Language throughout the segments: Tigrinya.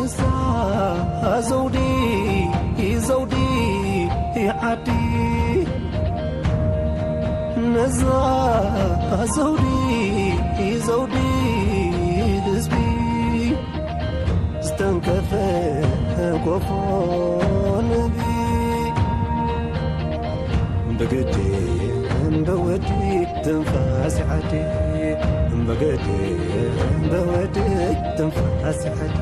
እዛ ዘውዲ፣ ዘውዲ ዓዲ፣ ነዛ ዘውዲ፣ ዘውዲ ህዝቢ፣ ዝተንከፈ ኮፎ ንቢ። በገዲ፣ በወዲ ትንፋስ ዓዲ፣ በገዲ፣ በወዲ ትንፋስ ዓዲ።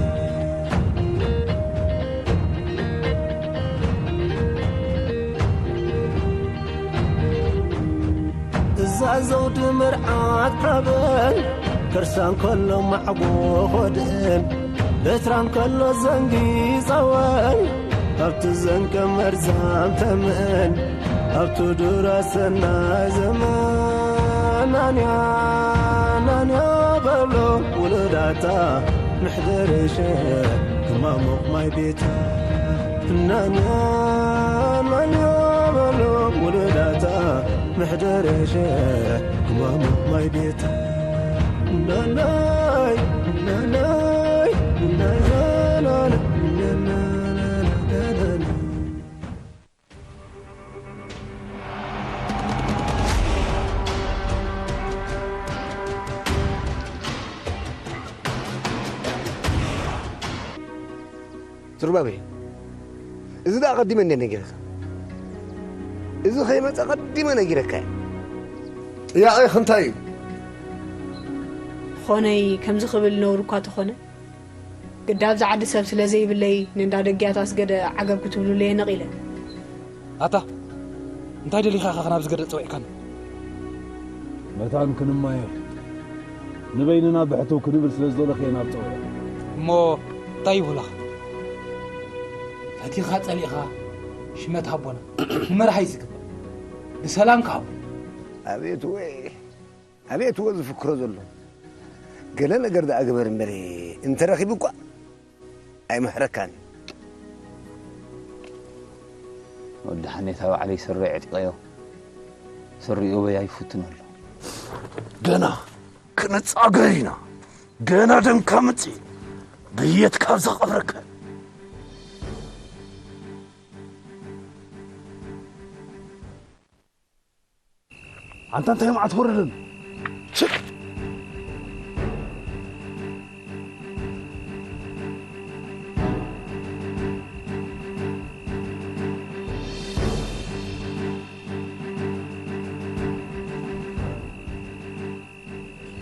እዛ ዘውዲ መርዓት ሓበን፣ ከርሳ እንከሎ ማዕጎ ኾድእን፣ በትራ እንከሎ ዘንጊ ጸወን፣ ኣብቲ ዘንቀ መርዛም ተምእን፣ ኣብቲ ዱራ ሰናይ ዘመን። ናንያ፣ ናንያ በሎ ውሉዳታ፣ መሕደሪ ሸክማ ሞቕ ማይ ቤታ። ናንያ፣ ናንያ በሎ ውሉዳታ፣ መሕደሪ ሸክማ ሞቕ ማይ ቤታ። ናናይ፣ ናናይ፣ ናናይ፣ ናናይ፣ ናናይ፣ ናናይ። ትርባበ፣ እዚ ደኣ ቀዲመ እንደ ነጊረካ። እዚ ከይመጸ ቀዲመ ነጊረካ እየ። ጥያቄ እንታይ እዩ? ኾነይ ከምዚ ክብል ነውሪ እኳ ተኾነ፣ ግዳ ኣብዚ ዓዲ ሰብ ስለ ዘይብለይ ንእንዳ ደግያት ኣስገደ ዓገብ ክትብሉለየ ነቒለ። ኣታ፣ እንታይ ደሊኻ ኢኻ ናብዚ ገደል ጸዊዕካና? መታን ክንማየ ንበይንና ብሕትው ክንብል ስለ ዝደለኹ እየ ናብ ጸውዒ። እሞ እንታይ ይብሉኻ? ፈቲኻ ጸሊእኻ ሽመት ሃቦና ንመርሃይ ዝግባእ ብሰላም ክሃቦ። ኣቤት ወይ፣ ኣቤት ወ ዝፍክሮ ዘሎ። ገለ ነገር ደኣ ግበር እምበር፣ እንተረኺቡ እኳ ኣይምሕረካን። ወዲ ሓኔታ ባዕለይ ስረይ ዕጢቐዮ። ስሪኡ በይ ኣይፍትን ኣሎ። ገና ክንጻገር ኢና። ገና ደምካ ምጺ ብየት ካብ ዘቐብረካ። ኣንታ እንታይ መዓት ወረደን? ሽክ!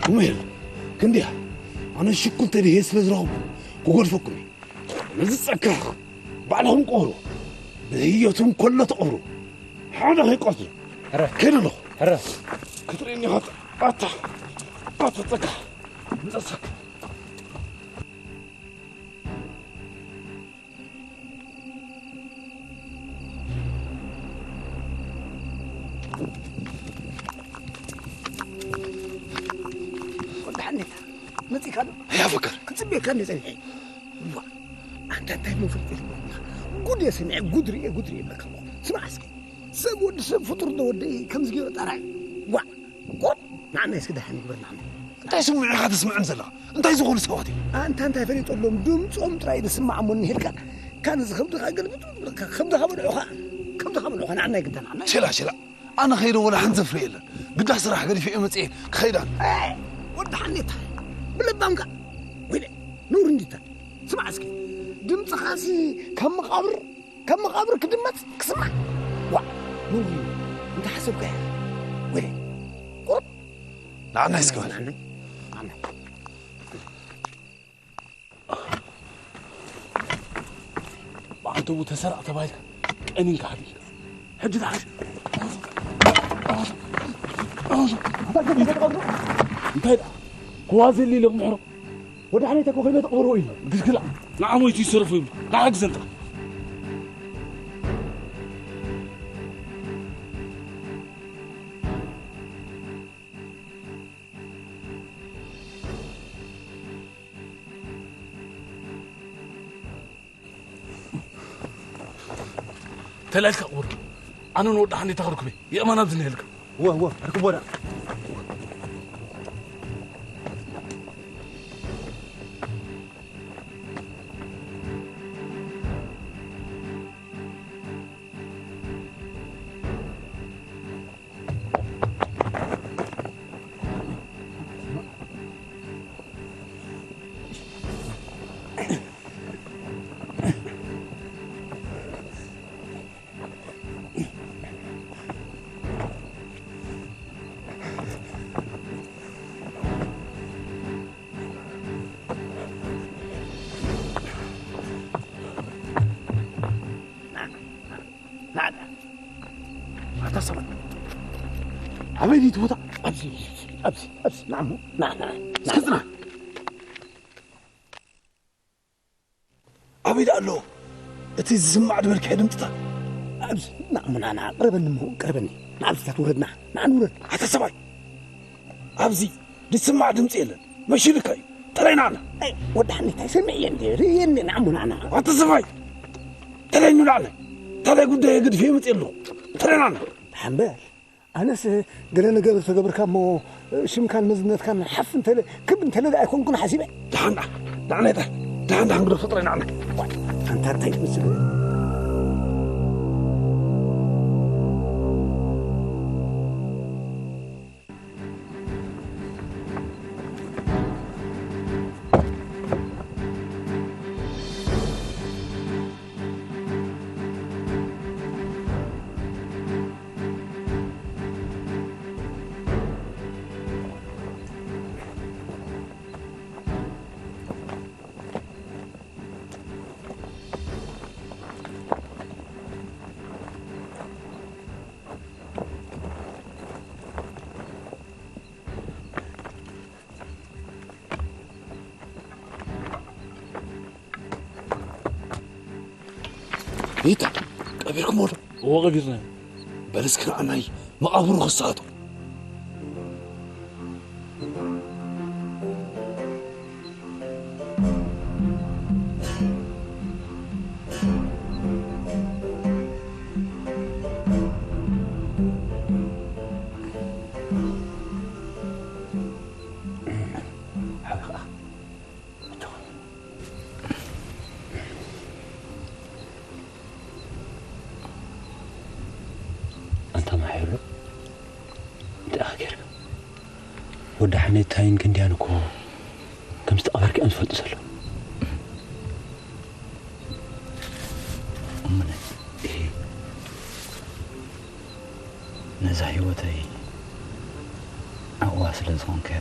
እሙሄል፣ ክንዲያ፣ ኣነ ሽኩ እንተ ድሄ ስለ ዝረኸብኩ ክገድፈኩም እየ። ነዚ ጸካ ባዕልኹም ቀብሩ። ብህይወቱ እንከሎ ትቐብሩ። ሓደ ከይቆርጽ። ሕረ። ከይደ ኣለኹ። ሕረ። ክትርእየኒ ኢኻ። ኣታ፣ ኣታ ጸካ። ምጸሰክ። ወዲ ሓኔታ፣ መጺእካ ዶ? ያ ፍቅር። ክጽበየካ እንደ ጸኒሐ። ዋ፣ ኣንታ እንታይ መፍልጥ የለካ? ጉድ እየ ሰሚዐ፣ ጉድ ርእየ፣ ጉድ ርእየ ይብለካ ኣለኹ። ስማዕ እስኪ፣ ሰብ ወዲ ሰብ ፍጡር ዶ ወደይ ከምዚ ገይሩ ጣራይ? ዋ፣ ቁሩብ ንዓና እስኪ ደሓን ግበር ንዓና። እንታይ ስምዑ ኢኻ ትስምዕን ዘለኻ? እንታይ ዝኾኑ ሰባት እዮም? ኣንታ እንታይ ፈሊጠሎም? ድምፆም ጥራይ ዝስማዕ እሞ እንሄድካ፣ ካን እዚ ከብድኻ ገልብጥ፣ ከብድኻ በልዑኻ፣ ከብድኻ በልዑኻ፣ ንዓና ይግዳ፣ ንዓና። ሸላ፣ ሸላ። ኣነ ኸይደ ወላ ሓንቲ ዘፍሪ የለን። ግዳ ስራሕ ገዲፈ እየ መፅኤ ክኸይዳን። ኤ፣ ወዲ ሓኔታ፣ ብለባምካ። ወይለ፣ ነውሪ እንዲታ። ስማዕ እስኪ፣ ድምፅኻሲ ካብ መቓብር፣ ካብ መቓብር ክድመፅ ክስማዕ። ዋ፣ ነውሪ እዩ። እንታይ ሓሰብካ እያ? ወይለ፣ ቁሩብ። ንዓና እስኪ በል። ንዓና፣ ንዓና። ብዓንተቡ ተሰራቕ ተባሂልካ ቀኒንካ ሓዲግካ። ሕጂ ደሓን። እንታይ ደኣ? ክዋዘሊ ኢለ ክምሕሮ። ወዲ ሓኔታ እኮ ከይመ ተቕብርዎ ኢሉ። ግልግላ። ንዓ ሞይቱ ይሰረፎ ይብሉ። ንዓ ግዘንታ። ተላኢልካ ቅቡር። ኣነ ንወዲ ሓኔታ ክርክበ። የእማን ኣብዚ ንህልካ። ወ፣ ወ፣ ርክቦ ደኣ። ናዳ ኣታ ሰብኣይ ኣበይ ድዩ እቲ ቦታ? ኣብዚ ኣብዚ ኣብዚ ናዕሞ ና ና እስኪ ጽና። ኣበይ ደኣ ኣሎ እቲ ዝስማዕ ድበልካዮ ድምፅታት? ኣብዚ ናዕሞ ና ና ቅረበኒ እሞ ቅረበኒ። ናብዚታት ውረድና ናዓ ንውረድ። ኣታ ሰብኣይ ኣብዚ ዝስማዕ ድምፂ የለን። መሺልካ እዩ። ተለይና ኣለ። ኣይ፣ ወዲ ሓኒ እንታይ ሰሚዐ እየ እንደ ርእየኒ ናዕሞ ናና። ኣታ ሰብኣይ ተለይኑ ላዕለ። እንታይ ጉዳይ ገድፌ መፅእ ኣለኹ። ተለይና ኣለ። ሓምበል ኣነስ ገለ ነገር ዝተገብርካ እሞ ሽምካን መዝነትካን ሓፍ እንተለ ክብ እንተለ ኣይኮንኩን ሓሲበ። ደሓን ደኣ ደሓን ኣይታ ደሓን ደሓን ግደ ፈጥረ ናዕና። ኣንታ እንታይ ትመስል? ይታ ቀቢርኩሞ ዶ? እዎ ቀቢርና። በል እስኪ ንዓናይ መቓብሩ ክሰኣቶ። ኣንታ ማሕሮ እንታይ ኢኻ ጌርካ? ወዲ ሓኔታይን ክንድያን እኮ ከም ዝተቐበርካ እዮም ዝፈልጡ ዘለዉ። እሙነ፣ እሂ፣ ነዛ ህይወተይ ዓቕባ ስለ ዝኾንካያ፣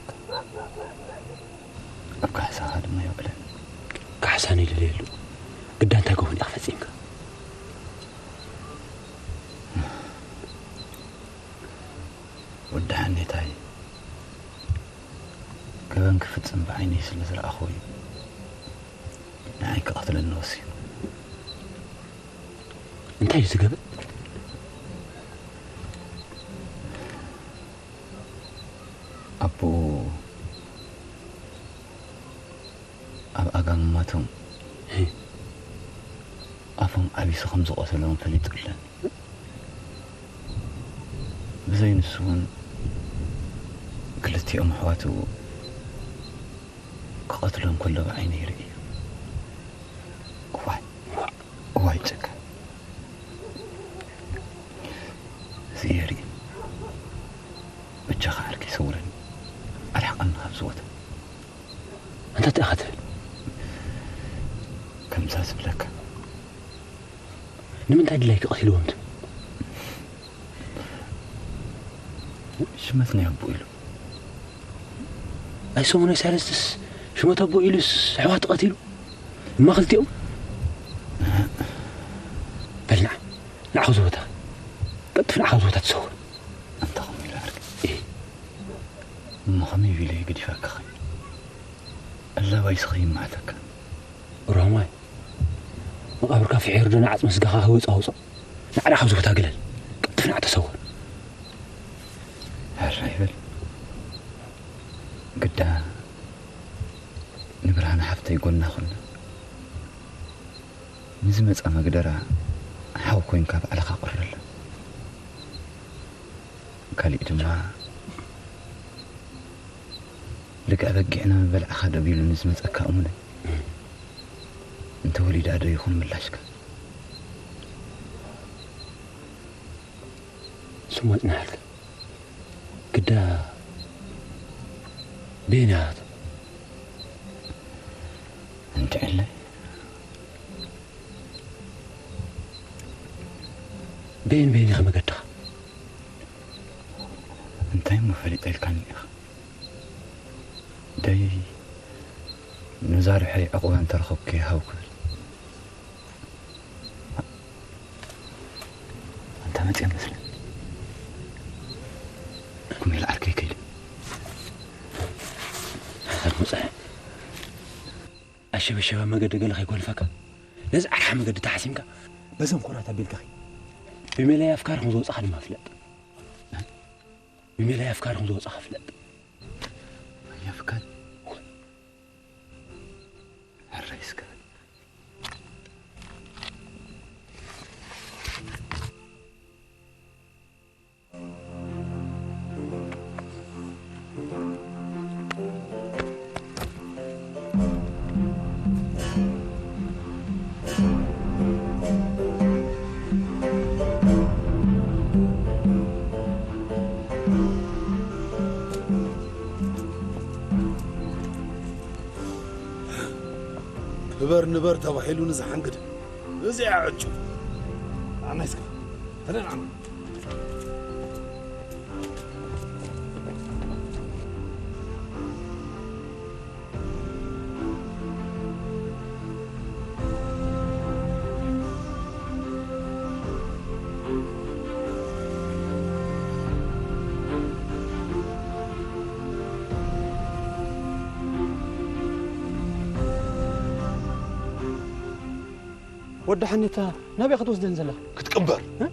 ኣብ ካሕሳኻ ድማ የውዕለኒ። ካሕሳን ይደልየሉ። ግዳ እንታይ ክኸውን ኢኻ ፈጺምካ? ወዲ ሓኔታይ፣ ገበን ክፍጽም ብዓይነይ ስለ ዝረኣኹዎ እዩ ንዓይ ክቐትለኒ ወሲኑ። እንታይ እዩ ዝገበን? ኣቦኡ ኣብ ኣጋምማቶም ኣፎም ዓቢሱ ከም ዝቐተሎም ፈሊጡ ኣለን። ብዘይ ንሱ እውን ክልቲኦም ኣሕዋቱ ክቐትሎም ከሎ ብዓይነይ ርእየ። እዋይ፣ እዋይ ጨካን። እዚ የርኢ። በጃኻ ዓርከይ ሰውረኒ። ኣርሕቐኒ ካብዚ ቦታ። ኣንታ እንታይ ኢኻ ትብል? ከምዛ ዝብለካ። ንምንታይ ድላይካ ቀቲልዎም ትብል? ሽመት ናይ ኣቦ ኢሉ። ኣይ ሰሙናይ ሳይለንስስ ሽመት ኣቦ ኢሉስ ኣሕዋት ቀቲሉ? እማ ክልቲኦም? በል ንዓ፣ ንዓ ካብዚ ቦታ። ቀልጥፍ ንዓ ካብዚ ቦታ ትሰውር። ኣንታ ከምኡ ኢሉ ዓርከይ። እህ። እሞ ከመይ ኢለ እየ ገዲፈካ ኸይድ? ኣላባይስ ኸይመዓተካ። ሮማይ፣ መቓብርካ ፍሒሩ ዶ ንዓጽሚ ስጋኻ ክወጽእ ኣውጽኦ። ንዓዳ ካብዚ ቦታ ግለል። ቀልጥፍ ንዓ ተሰወር። ሕራይ በል። ግዳ ንብርሃን ሓፍተይ ጎና ኩና። ንዝመጻ መግደራ ሓው ኮይንካ ባዕልኻ ቁረላ። ካሊእ ድማ ልክዕ በጊዕ ንምበልዕኻ ደው ኢሉ ንዝመጸካ እሙነ፣ እንተ ወሊዳ ዶ ይኹን ምላሽካ? ስሙ ኣጽናሓልካ። ግዳ ቤናት እንተ ዕለ በየን በየን ኢኻ መገድኻ? እንታይ እሞ ፈሊጠ ኢልካኒ ኢኻ? ደይ ነዛ ርሑይ ዕቑባ እንተረኸብኩ ይሃው ክብል። ኣንታ መጽያ መስለኒ። ኩም ኢለ ዓርከይ ከይደ። ሓሳብ መጽሐ። ኣሸበሸበ መገዲ ገለ ከይጎልፈካ፣ ነዚ ዓርሓ መገዲ ተሓሲምካ፣ በዞም ኮራት ኣቢልካ ኺድ። ብሜላይ ኣፍካሪ ከም ዝወጻኻ ድማ ፍለጥ። ብሜላይ ኣፍካሪ ከም ዝወጻኻ ፍለጥ። ኣይ ኣፍካሪ። ሕራይ እስከ በል። ክበር ንበር ተባሂሉ ንዝሓንግድ እዚኣ ዕጩ። ኣነ እስከ ተደናና። ወዲ ሓኔታ ናበይ ክትወስደን ዘላ? ክትቅበር። እ?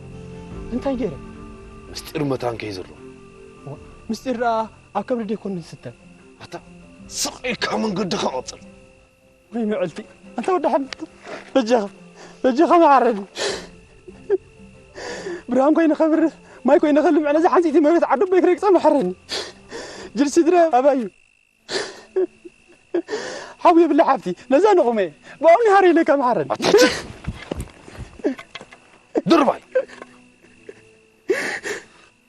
እንታይ ገይረ? ምስጢር መታን ከይዝሮ። ዋ፣ ምስጢር ደኣ ኣብ ከብዲ ደይኮን ዝስተ። ኣታ ስቕ ኢልካ መንገድኻ ቀጽል። ወይ መዕልቲ፣ ኣንታ ወዲ ሓንቲ፣ በጃኻ፣ በጃኻ መሓረኒ። ብርሃን ኮይነ ከብርህ፣ ማይ ኮይነ ከልምዕ፣ ነዛ ሓንሲቲ መሬት ዓዲ ኣቦይ ክረግጻ መሓረኒ። ጅል ስድራ ኣባይ። ሓው የብላ ሓብቲ፣ ነዛ ንቑመ፣ ብኣምኒ ሃር ኢለካ መሓረኒ። ኣትሕጂ! ድርባይ!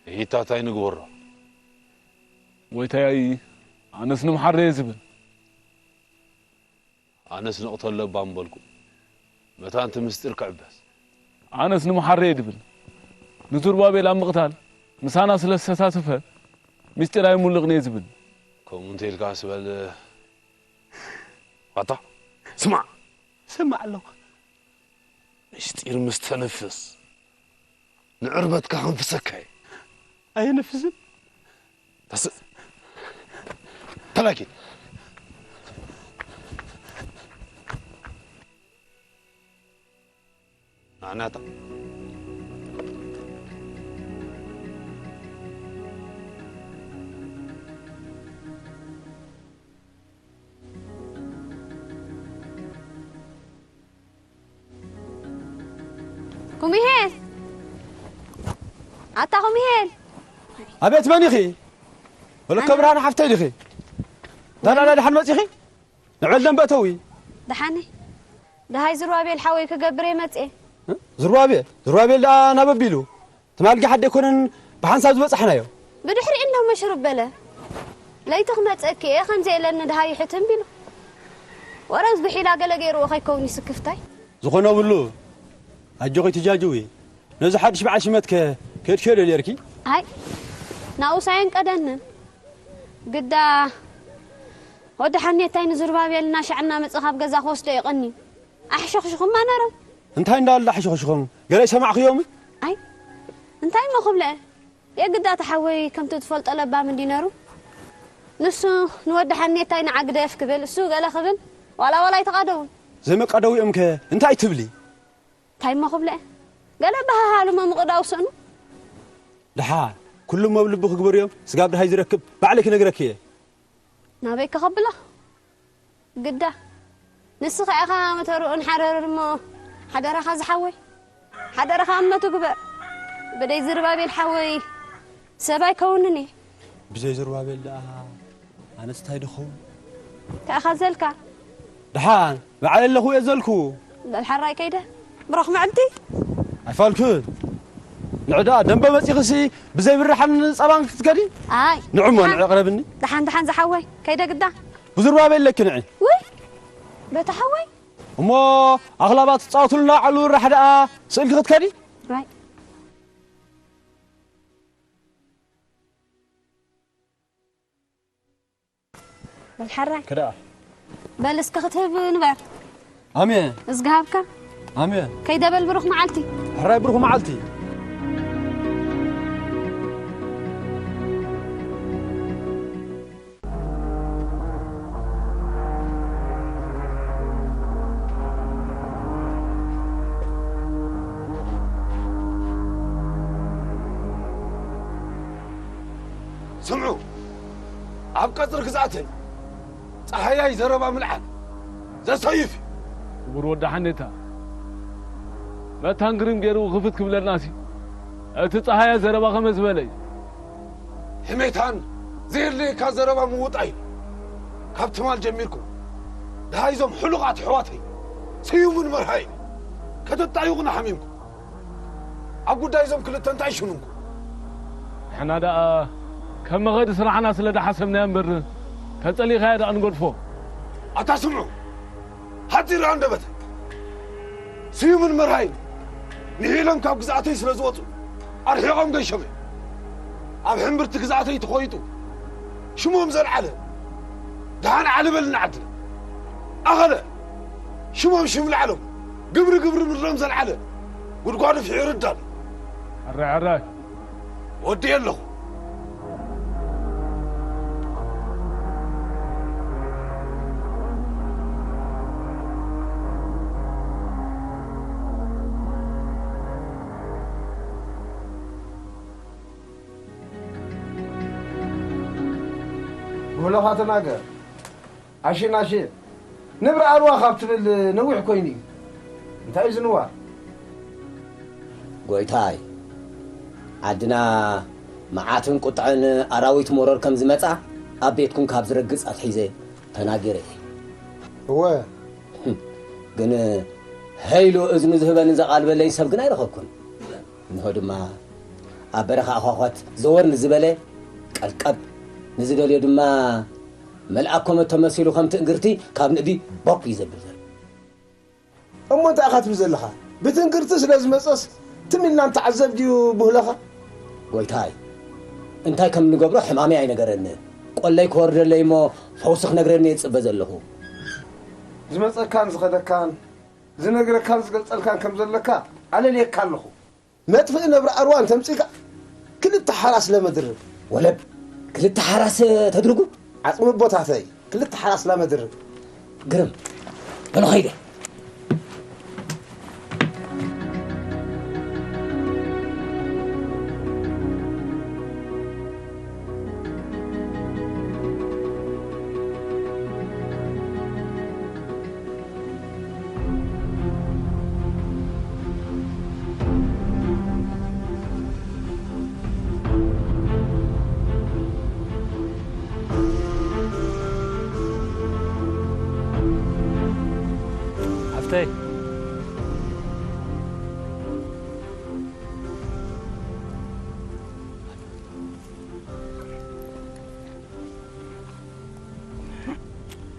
እሂታ ታይ ንግበሮ? ጎይታይ፣ ኣነስ ንምሓረየ ዝብል። ኣነስ ንቕተሎ እባ ምበልኩ፣ መታን እቲ ምስጢር ክዕበስ። ኣነስ ንምሓረየ ድብል። ንዙርባቤል ኣብ ምቕታል ምሳና ስለ ዝተሳተፈ ምስጢር ኣይሙልቕን እየ ዝብል። ከምኡ እንተ ኢልካስ በል። ኣታ፣ ስማዕ። ስማዕ ኣለኹ። ምስጢር ምስ ተንፍስ፣ ንዕርበትካ ከንፍሰካ እየ። ኣየንፍስን። ተስ-፣ ተላኪን። ናዕናታ። ኩሚሄል! ኣታ ኩሚሄል! ኣቤት፣ መን ኢኺ? ወለከ ብርሃን ሓፍተይ ዲኺ? ዳላላ ደሓን መጺኺ? ንዕል ደንበ እተዊ። ደሓነ። ደሃይ ዝሩባቤል ሓወይ ክገብር እየ መጽኤ። እ? ዝሩባቤል? ዝሩባቤል ደኣ ናብ ኣቢሉ? ትማል ገሓድ ኣይኮነን ብሓንሳብ ዝበጻሕናዮ። ብድሕሪኡ እንዶ መሽሩብ በለ። ለይቲ ክመጸኪ እየ ከምዚ ኢለኒ ደሃይ ይሕትም ቢሉ። ወረዝ ብሒላ ገለ ገይርዎ ከይከውን እዩ ስክፍታይ። ዝኾነ ብሉ። ኣጆኺ ትጃጅዊ። ነዚ ሓድሽ በዓል ሽመትከ ከድክዮ ዶ ኔርኪ? ኣይ፣ ናብኡስ ኣየንቀደንን። ግዳ ወዲ ሓኔታይ ንዝሩባቤል እናሻዕ እናመጸ ካብ ገዛ ክወስዶ የቐንዩ። ኣሕሸኽሽኹማ ነሮም። እንታይ እንዳበሉ ኣሕሸኽሽኹም? ገለ ይሰማዕክዮም? ኣይ፣ እንታይ እሞ ክብለ? የግዳ እቲ ሓወይ ከምቲ ትፈልጦ ለባም እንዲ ነሩ። ንሱ ንወዲ ሓኔታይ ንዓ ግደፍ ክብል፣ እሱ ገለ ክብል፣ ዋላ ዋላ ኣይተቓደውን። ዘይመቃደዊኦምከ እንታይ ትብሊ? እንታይ እሞ ክብለ? ገለ በሃሃሉ መምቕዳው ስእኑ። ደሓ፣ ኩሉም ኣብ ልቡ ክግበሩ እዮም፣ ስጋብ ደሃይ ዝረክብ ባዕለይ ክነግረኪ እየ። ናበይ ከኸብላ? ግዳ፣ ንስኻ ኢኻ መተርኡን ሓረርን እሞ፣ ሓደራኻ ዝሓወይ፣ ሓደራኻ እመቱ ግበር። ብደይ ዝርባቤል ሓወይ፣ ሰብ ኣይከውንን እየ። ብዘይ ዝርባቤል ደኣ ኣነስ እንታይ ድኸውን? እንታይ ኢኻ ዘልካ? ደሓን፣ በዓል ኣለኹ እየ ዘልኩ። በል ሓራይ ከይደ፣ ብሩኽ መዕልቲ። ኣይፋልክን። ንዕ ደኣ ደንበ መጺኽሲ ብዘይ ብርሃን ጸባን ክትከዲ? ኣይ። ንዑ እሞ፣ ደሓን። ንዕ ቅረብኒ። ደሓን፣ ደሓን ዝሓወይ፣ ከይደ ግዳ። ብዝርባቤል ኣለኪ ንዒ። ውይ! በታ ሓወይ? እሞ ኣኽላባት ትጻወቱልና ዓሉ ራሕ ደኣ ስእልኪ ክትከዲ? ራይ። በል ሓራይ። ከደኣ። በል እስከ ክትህብ ንበር። ኣሜን። እዝጊ ሃብካ። ኣሜን። ከይደ በል ብሩኽ መዓልቲ። ሕራይ ብሩኽ መዓልቲ። ስምዑ፣ ኣብ ቀጽሪ ግዝኣተይ ጸሃያይ ዘረባ ምልዓል ዘሰይፍ እዩ። ክቡር ወዲ ሓኔታ፣ መታን ግርም ገይሩ ክፍት ክብለናሲ፣ እቲ ጸሃያ ዘረባ ከመ ዝበለ እዩ። ሕሜታን ዘየድለየካ ዘረባ ምውጣይ እዩ። ካብ ትማል ጀሚርኩም፣ ደሃይ እዞም ሕሉቓት ኣሕዋተይ፣ ስዩምን መርሃይን፣ ከተጣይቑና ሓሚምኩም። ኣብ ጉዳይ እዞም ክልተ እንታይ ሽኑንኩም? ንሕና ደኣ ከም መኸዲ ስራሕና ስለ ደሓሰብናዮ እምበር፣ ተጸሊኻዮ ደኣ ንገድፎ። ኣታ ስምዑ፣ ሓጺር ኣንደበተ። ስዩምን መርሃይን ንሒሎም ካብ ግዝኣተይ ስለ ዝወጹ፣ ኣርሒቖም ገይሾም እዮም። ኣብ ሕምብርቲ ግዝኣተይ ተኾይጡ፣ ሽሞም ዘልዓለ፣ ደሓን ዓሊ በልና ዓድለ። ኣኸለ፣ ሽሞም ሽም ልዓሎም፣ ግብሪ ግብሪ ምድሮም ዘልዓለ፣ ጉድጓዱ ፍሒሩ ዳሎ። ሕራይ፣ ሕራይ። ወዲኤ ኣለኹ። ብህሎኻ ተናገር። ኣሽን፣ ኣሽን። ንብሪ ኣርዋ ካብ ትብል ነዊሕ ኮይኑ እዩ። እንታይ እዩ ዝንዋር? ጎይታይ፣ ዓድና መዓትን ቁጥዐን ኣራዊት መሮር ከም ዝመጻ ኣብ ቤትኩም ካብ ዝረግጽ ኣትሒዘ ተናጊረ እየ። እወ። ግን ሀይሉ እዝኑ ዝህበንን ዘቓልበለይ ሰብ ግን ኣይረኸብኩን። እንሆ ድማ ኣብ በረኻ ኣዃዃት ዘወር ንዝበለ ቀልቀብ፣ ንዝደልዮ ድማ መልኣኮ መተመሲሉ ከም ትእንግርቲ ካብ ንእዲ ቦክ እዩ ዘብል ዘሎ። እሞ እንታይ ኢኻ ትብል ዘለኻ? ብትንግርቲ ስለ ዝመጸስ ትም ኢልና ንተዓዘብ ድዩ ብህለኻ? ጎይታይ፣ እንታይ ከም እንገብሮ ሕማመይ ኣይነገረንን። ቆለይ ክወርደለይ እሞ ፈውሲ ክነግረኒ እየ ዝጽበ ዘለኹ። ዝመጸካን ዝኸደካን ዝነግረካን ዝገልጸልካን ከም ዘለካ ኣለልየካ ኣለኹ። መጥፍኢ ነብሪ ኣርዋ እንተምጺእካ ክልተ ሓራስ ለመድርብ። ወለብ፣ ክልተ ሓራስ ተድርጉ? ዓጽሚ ኣቦታተይ ክልተ ሓራስ ለመድርብ። ግርም፣ በሉ ኸይደ። ሓፍተይ።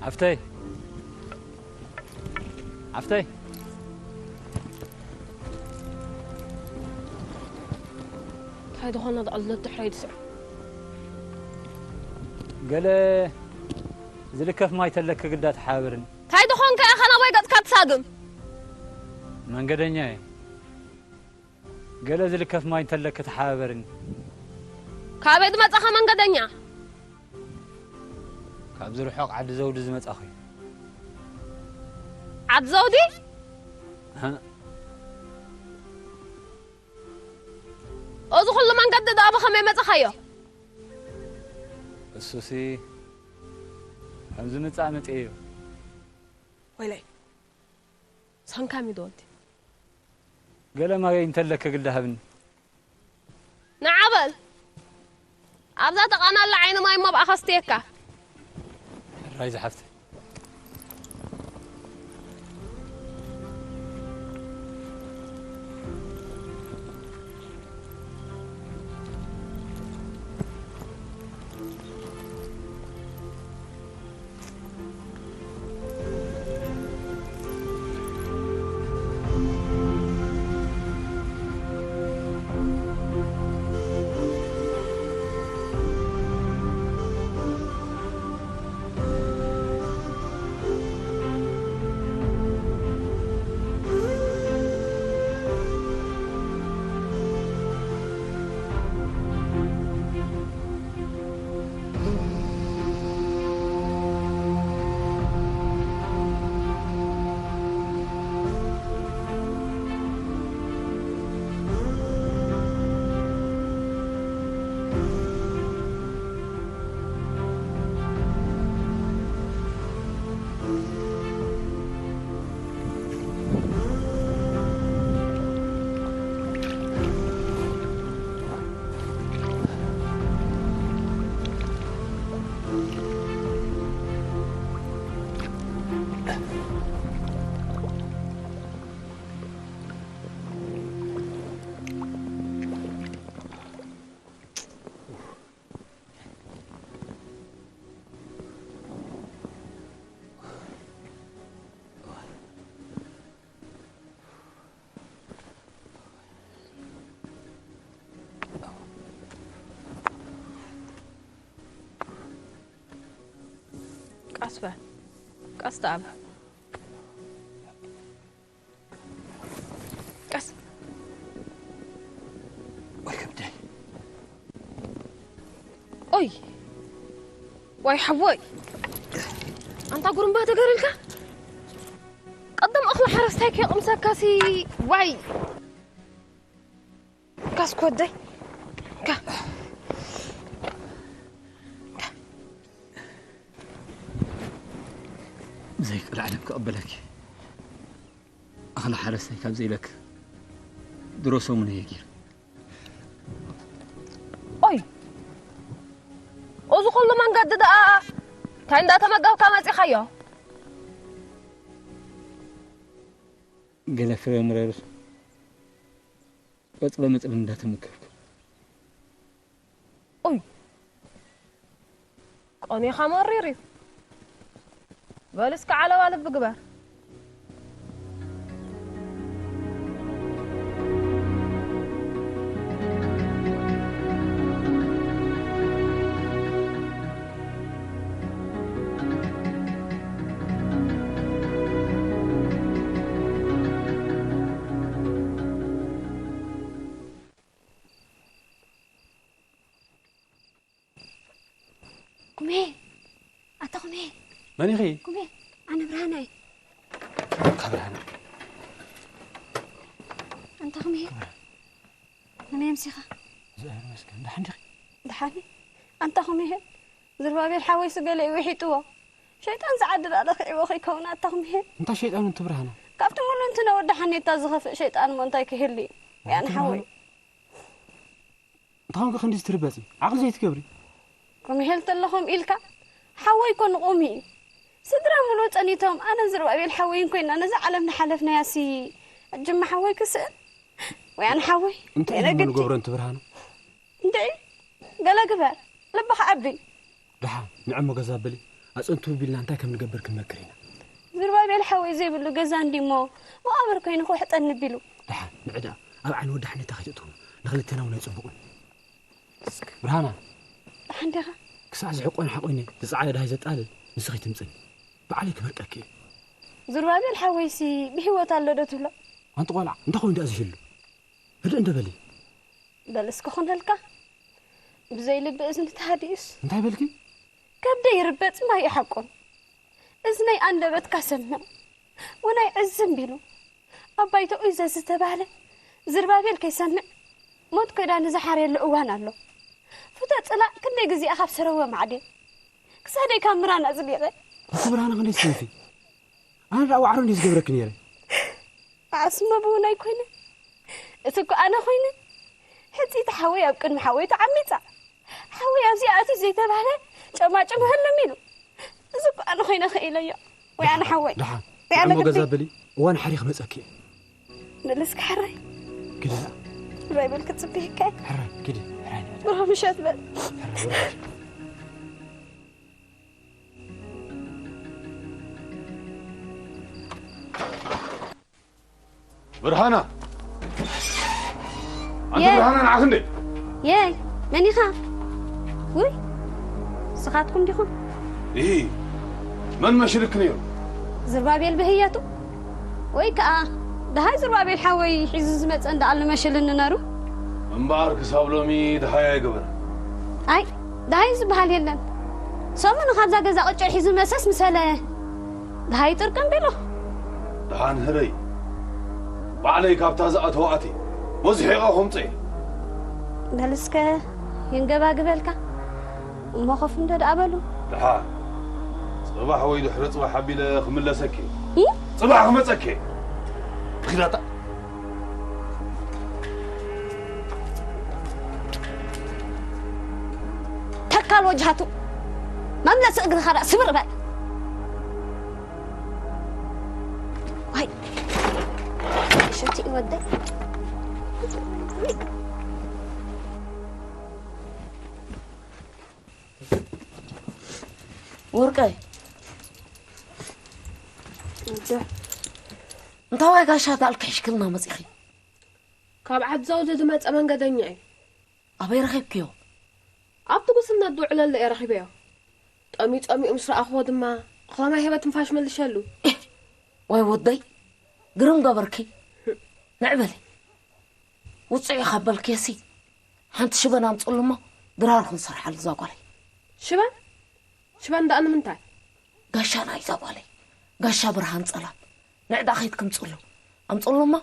ሓፍተይ። ሓፍተይ። እንታይ ዝኾነ ዝቐልድ ድሕረይ ድስዕ። ገለ ዝልከፍ ማይ ተለክ ግዳ ተሓባበርኒ። እንታይ ዝኾንካ ኢኻ ናባይ ገጽካ ትሳግም? መንገደኛ እየ። ገለ ዝልከፍ ማይ እንተለክ ተሓባበርኒ። ካበይ ዝመጻኻ መንገደኛ? ካብዚ ርሑቕ ዓዲ ዘውዲ ዝመጻኹ እየ። ዓዲ ዘውዲ? ኣህ። እዚ ኩሉ መንገዲ ደኣ ብኸመይ መጻኻዮ? እሱሲ፣ ከምዚ ምጻእ መጺኤዮ። ወይለይ፣ ሰንካሚ ዶ ወዲ? ገለ ማይ እንተለክ ግዳ ሃብኒ። ንዓ በል። ኣብዛ ተቓናላ ዓይኒ ማይ እሞ ብኣኻ ስትየካ። ሕራይ ዝሓፍተይ። ቀስ በል። ቀስ ተኣበ። ቀስ። ወይ ከብደይ። ኦይ። ዋይ ሓወይ። ኣንታ ጉርምባ ተገርልካ? ቀደም እኽሊ ሓረስታይ ከይቕምሰካሲ ዋይ። ካስኮደይ። ካ። ብዘይ ቀልዓለም ክቕበለኪ። ኣኽሊ ሓረስታይ ካብ ዘይለክ ድሮ ሰሙን እየ ገይሩ። ኦይ። እዚ ኩሉ መንገዲ ደኣ እንታይ እንዳተመገብካ መጺኻዮ? ገለ ፍረ ምረር ቆጽሎ መጽሎ እንዳተመገብኩ። ኡይ። ቆኔኻ መሪር እዩ። በል እስከ ዓለባ ልቢ ግበር። ኩሜ፣ ኣታ ኩሜ። መን ኢኺ? ኩሜ፣ ኣነ ብርሃና እየ። ካብ ብርሃና። ኣንታ ኩሜ፣ መን እየ ምሲኻ? እግዚኣብሔር ይመስገን። ደሓን ዲኺ? ደሓን እየ። ኣንታ ኩሜ፣ ዝርባቤል ሓወይስ ገለ እዩ ውሒጥዎ። ሸይጣን ዝዓድል ኣለኽዒዎ ከይከውን ኣታ ኩሜ። እንታይ ሸይጣን ኣንቲ ብርሃና? ካብቲ ሙሉ እንትን ወዲ ሓኔታ ዝኸፍእ ሸይጣን እሞ እንታይ ክህሊ እዩ? ያን ሓወይ። እንታይ ኾንኪ ክንድዚ ትርበጺ? ዓቕሊ ዘይትገብሪ? ክምሄል ተለኹም ኢልካ? ሓወይ እኮ ንቑሚ እዩ። ስድራ ሙሉእ ጸኒቶም፣ ኣነን ዝርባቤል ሓወይን ኮይና ነዛ ዓለም ንሓለፍናያሲ፣ ኣጅማ ሓወይ ክስእን? ወይ ኣነ ሓወይ? እንታይ ኢና እሞ ንገብሮ ኣንቲ ብርሃኑ? እንድዒ፣ ገለ ግበር፣ ልብኻ ዓቢ። ደሓን ንዕሞ ገዛ በሊ፣ ኣጽንቱ ቢልና እንታይ ከም ንገብር ክንመክር ኢና። ዝርባቤል ሓወይ ዘይብሉ ገዛ እንዲሞ መቓብር ኮይኑ ክውሕጠኒ ቢሉ። ደሓን ንዕ ደኣ ኣብ ዓይኒ ወዲ ሓኔታ ከይትእትውና፣ ንኽልቴና እውን ኣይጽቡቕን። ብርሃና፣ ደሓን ዲኻ? ክሳዕ ዝሕቆን ሓቆኒ ዝጸዓደ ደሃይ ዘጣልል ንስኺ ትምጽኒ። ባዕለይ ክመርቀኪ እየ። ዝርባቤል ሓወይሲ ብህይወት ኣሎ ዶ ትብሎ? ኣንቲ ቆልዓ፣ እንታይ ኮይኑ ደኣ ዝህሉ? ህድእ እንደ በሊ። በል እስከ ኹነልካ። ብዘይ ልቢ እዝኒ ተሃዲኡስ። እንታይ በልኪ? ከብደይ ይርበጽ ማይ ይሓቁን። እዝነይ ኣንደበትካ ሰምዕ። ወናይ ዕዝም ቢሉ። ኣብ ባይተኡ እዩ ዘዝተባህለ። ዝርባቤል ከይሰምዕ። ሞት ኮይዳ ንዝሓርየሉ እዋን ኣሎ። ፍቶ ጽላእ ክንደይ ግዜ ካብ ሰረወ ማዕዴ። ክሳደይ ካብ ምራን ኣጽሊቐ። ኣቲ ብርሃነ ክንደይ ትሰንፊ? ኣነ ደኣ ዋዕሮ እንድየ ዝገብረኪ ነይረ። ኣስመ ብውን ኣይኮይነ። እቲ እኮ ኣነ ኮይነ። ሕጺቲ ሓወይ ኣብ ቅድሚ ሓወይ ተዓሚጻ። ሓወይ ኣብዚ ኣትዩ ዘይተባህለ ጨማጭም ህልም ኢሉ። እዚ እኮ ኣነ ኮይነ ክኢለዮ። ወይ ኣነ ሓወይ። ደሓን። ወይ ኣነ እሞ ገዛ ግዲ። በሊ። እዋን ሓሪ ክመጸኪ እየ። ንልስኪ ሕራይ። ግዲ። ባይብል ክጽበየካ እየ። ሕራይ፣ ግዲ። ሕራይ። ብሩህ ምሸት በል። ሕራይ፣ ብሩህ ምሸት። ብርሃና! ኣንቲ የይ! ብርሃና ንዓኺ እንዴ? የይ! መን ኢኻ? ውይ! ንስኻትኩም ዲኹም? ኢሂ! መን መሽልክ ነይሩ? ዝርባቤል ብህየቱ? ወይ ከኣ ደሃይ ዝርባቤል ሓወይ ሒዙ ዝመጸ እንዳ ኣሎ መሽልኒ ነሩ? እምበኣር ክሳብ ሎሚ ደሃይ ኣይገበረን። ኣይ! ደሃይ ዝበሃል የለን። ሰሙኑ ካብዛ ገዛ ቅጭዕ ሒዙ መሰስ ምሰለ። ደሃይ ጥርቅም ቢሉ። ደሓን ህረይ። ባዕለይ ካብታ ዝኣተዋ ኣትየ። በዚሑ ኢኻ ከምጽእ። በል እስከ የንገባግበልካ። እሞ ኮፍ እንዶ ደኣ በሉ። ደሓን። ጽባሕ ወይ ድሕሪ ጽባሕ ኣቢለ ክምለሰኪ። እ? ጽባሕ ክመጸኪ። ብኺዳታ። ተካል ወጅሃቱ መምለሲ እግርኻ ደኣ ስብር በል። ዋይ ሸቲ ወደይ። ወርቀይ። እንታይ ዋይ ጋሻ ዳልክ ሒሽክልና መጺኺ? ካብ ዓዲ ዘውዲ ዝመጸ መንገደኛ እዩ። ኣበይ ረኺብክዮ? ኣብቲ ጉስነት ዝውዕለሉ እየ ረኺበዮ። ጠሚዩ ጸሚኡ ምስ ረኣኽዎ ድማ ኸማይ ሄበ ትንፋሽ መልሸሉ። ወይ ወደይ፣ ግርም ገበርኪ። ንዕበሊ። ውፅዒ ካብ በልክየሲ፣ ሓንቲ ሽበን ኣምፅሉ እሞ፣ ድራር ክንሰርሓሉ እዛ ጓለይ። ሽበን? ሽበን ደኣ ንምንታይ? ጋሻ ናይ እዛ ጓለይ። ጋሻ ብርሃን ጸላም። ንዕዳ ኸይድ ክምፅሉ። ኣምፅሉ እሞ፣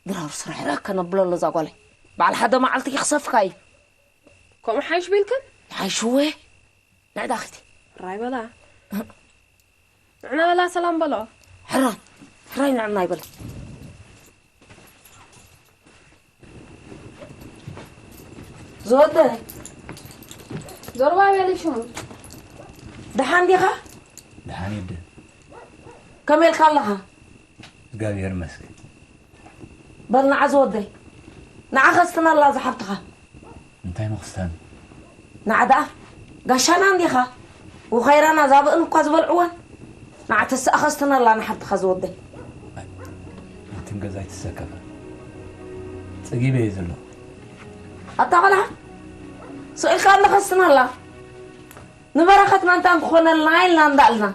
ድራር ስርሕርሕ ከነብለሉ እዛ ጓለይ። በዓል ሓደ መዓልቲ ይኽሰፍካ እዩ። ከምኡ ሓይሽ ቢልክን? ሓይሽወ። ንዕዳ ኺቲ። ሕራይ በላ። ንዕና በላ ሰላም በሎ። ሕራይ። ሕራይ ንዕና ይበል። ዝወደይ። ዞርባቤል ሽሙ። ደሓን ዲኻ? ደሓን ይደ። ከመይ ኢልካ ኣለኻ? እግዚኣብሔር ይመስገን። በል ንዓ ዝወደይ። ንዓ ኸስትነላ ዝሓብትኻ። እንታይ ምኽስታን? ንዓ ደኣ ጋሻና እንዲኻ። ውኸይራና ዛብእን እኳ ዝበልዕወን። ንዓ ተስኣ ኸስትነላ ንሓብትኻ ዝወደይ። እንትን ገዛ ኣይትሰከፈ። ጸጊበ እየ ዘለኹ። ኣታ ቐልዓ፣ ስቕ ኢልካ እንዳ ኸስትነላ። ንበረኸትና እንታ እንክኾነልና ኢልና እንዳልና።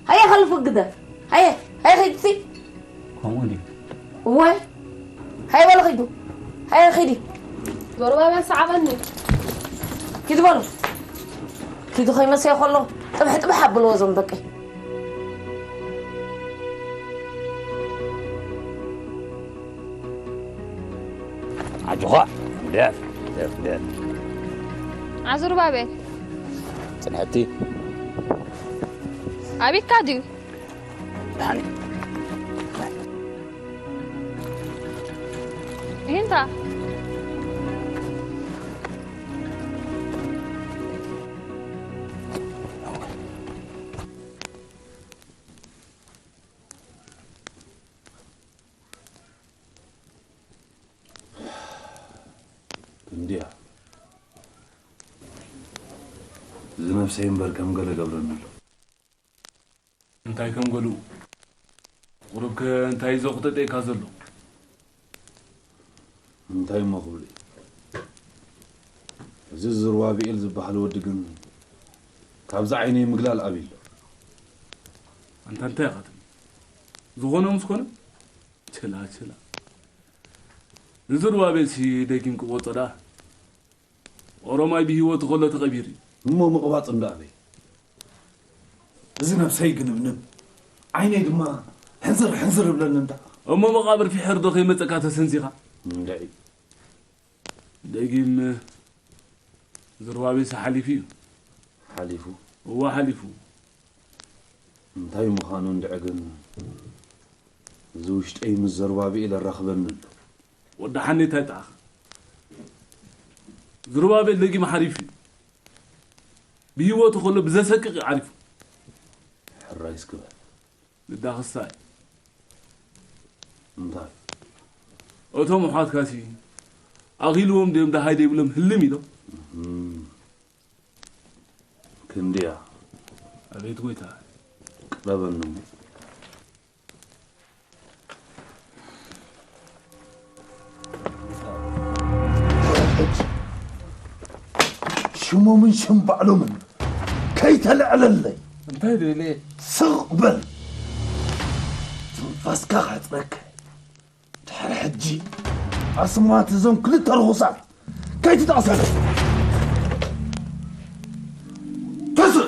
ሃየ ኸልፉ ግደ። ሃየ፣ ሃየ ኺድ ሲ። ከምኡ ድዩ? እወ። ሃየ በሉ ኺዱ። ሃየ ኺዲ። ዞርባቤል ሰዓበኒ። ኪዱ በሉ። ኪዱ ኸይመሰየ ኸሎ ጥብሕ ጥብሕ ኣብልዎ እዞም ደቂ። ኣጆኻ። ደፍ፣ ደፍ፣ ደፍ። ኣዙርባቤል። ጽንሕቲ። ኣቤትካ ድዩ? ደሓን እዩ። ይህንታ። እንድያ። እዚ ነብሰይ እምበር ከም ገለ ገብረኒ ኣሎ። እንታይ ከም ገሉ? ቁሩብከ እንታይ እዩ ዘቑጠጠካ ዘሎ? እንታይ እሞ ክብል እዩ? እዚ ዝሩባብኤል ዝበሃል ወዲ ግን ካብዛ ዓይነይ ምግላል ኣብዩ ኣሎ። ኣንታ እንታይ ኢኻ ትብል? ዝኾነ ምስ ኮነ? ችላ፣ ችላ። ንዝሩባቤልሲ ደጊም ክቆጾ ደኣ። ኦሮማይ ብህይወቱ ከሎ ተቐቢሩ እዩ። እሞ ምቕባጽ እንዳ ኣበይ? እዚ ነብሰይ ግንብንብ፣ ዓይነይ ድማ ሕንዝር ሕንዝር ይብለኒ እንዳ። እሞ መቓብር ፊሕር ዶ ከይመጸካ ተሰንዚኻ? እንድዒ። ደጊም ዝሩባቤልሲ ሓሊፉ እዩ። ሓሊፉ? እወ፣ ሓሊፉ። እንታይ ምዃኑ እንድዒ ግን፣ እዚ ውሽጠይ ምስ ዘሩባብኤል ኣራኽበኒ ኣሎ። ወዲ ሓኔታይ ጠዓኻ። ዝሩባቤል ደጊም ሓሊፉ እዩ። ብህይወቱ ከሎ ብዘሰቅቕ እዩ ዓሪፉ። ሕራይ እስኪ በል። ንዳ ክስታይ። እንታይ? እቶም ኣሕዋትካሲ ኣኺልዎም ድዮም ደሃይ ደይብሎም ህልም ኢሎም? እም። ክንድያ። ኣቤት ጎይታ። ቅረበኒ እሞ። ሽሞምን ሽም ባዕሎምን ከይተልዕለለይ። እንታይ ደልየ? ስቕ በል። ትንፋስካ ክሕጽረካ። ድሕሪ ሕጂ ኣስማት እዞም ክልተ ርኹሳት ከይትጠቕሰሎም። ተስእ!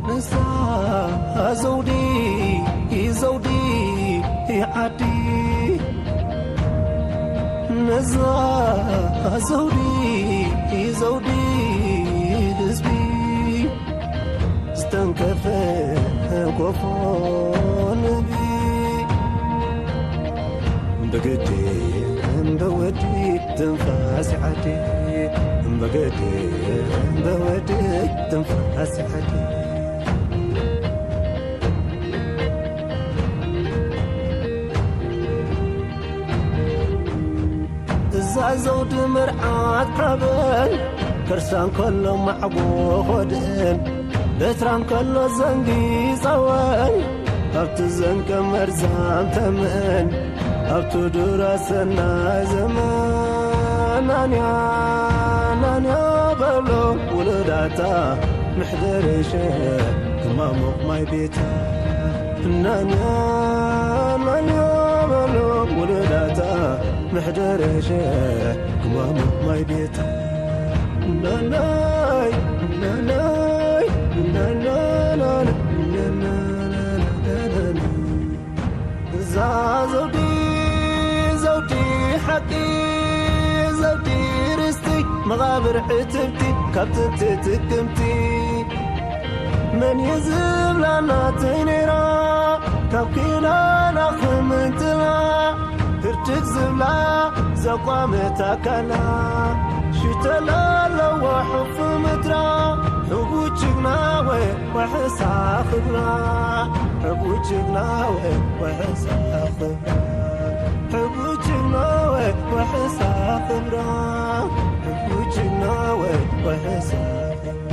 ነዛ ዘውዲ ዘውዲ ዓዲ፣ ነዛ ዘውዲ ዘውዲ ህዝቢ፣ ዝተንከፈ ጎፎ ንቢ። በግዲ እንደ ወዲ ትንፋስ ዓዲ፣ በግዲ እንደ ወዲ ትንፋስ ዓዲ። እዛ ዘውዲ መርዓት ሓበን፣ ከርሳ እንከሎ ማዕጎ ኾድእን፣ በትራ እንከሎ ዘንጊ ጸወን፣ ኣብቲ ዘንገ መርዛም ተምእን፣ ኣብቲ ዱራ ሰናይ ዘመን። ናንያ ናንያ በሎ ውሉዳታ፣ ምሕደር ሸ ክማሙቕ ማይ ቤታ። ናንያ ናንያ በሎ ውሉዳታ፣ ምሕደር ሸ ክማሙቕ ማይ ቤታ። ናናይ ናናይ ናናናና ናናናና እዛ ዘውዲ ዘውዲ ሓቂ ዘውዲ ርስቲ መቓብር ዕትብቲ ካብ ጥንቲ ጥቅምቲ መን እዩ ዝብላ ናተይ ነይራ ካብ ኪዳና ክምንጥላ ህርድግ ዝብላ ዘቋመት ኣካላ ሽተላ ኣለዋ ሕፉ ምድራ ሕቡ ጅግና ወይ ወሕሳ ክብራ ሕቡ ጅግና ወይ ወሕሳ ክብራ ሕቡ ጅግና ወይ ወሕሳ ክብራ ሕቡ ጅግና ወይ ወሕሳ ክብራ